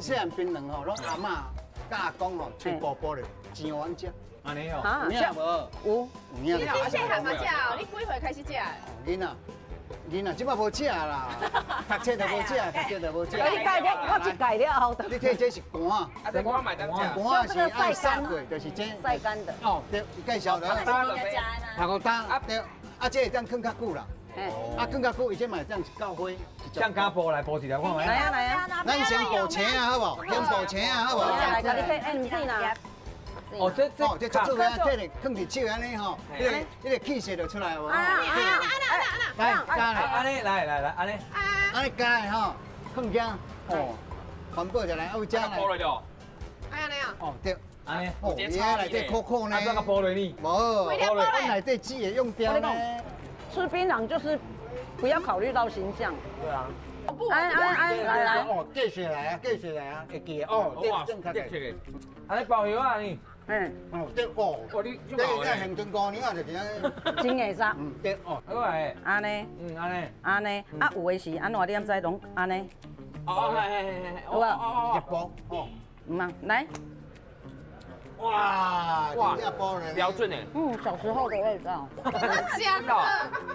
細漢檳榔吼，攏阿嬤佮阿公吼，吹波波咧，真好食。按呢哦。啊。有影無？有。有影。你細漢嘛食哦？你幾歲開始食？囡仔，囡仔，這擺無食啦，讀冊就無食，讀冊就無食。你改了，我一改了後。你睇這是乾，啊，這我買當食。乾是愛曬過，就是這。曬乾的。哦，對，介紹了。讀個單，對，啊，這會當囥較久啦。啊，囥較久，伊這嘛會當教花。像加布來補一條看覓。來啊來啊！咱先補青啊，好無？先補青啊，好無？來，共你睇，哎，毋是啦。哦，這這哦，這足足啊，這個囥佇手按呢吼，彼個氣勢就出來無？啊啊啊來，加來，按呢，來來來，按呢，按呢加來吼，囥遮，哦，環保就來，啊有遮來。補落了。按呢啊？哦，對。按呢。哦，伊遐內底苦苦呢。啊，怎個補落呢？無，阮內底籽會用掉呢。吃檳榔就是不要考慮到形象。對啊。哎哎哎，來來。哦，繼續來啊，繼續來啊，會記哦，正確的。按呢包藥啊你。嗯。哦，對哦。哦，你這這現陣姑娘就是按呢。真會使。嗯，對哦。好來。按呢。嗯，按呢。按呢。啊，有的是按怎你毋知攏按呢。哦，係係係係。有無？一包哦。毋嘛，來。哇哇，標準的。嗯，小時候的味道。真的。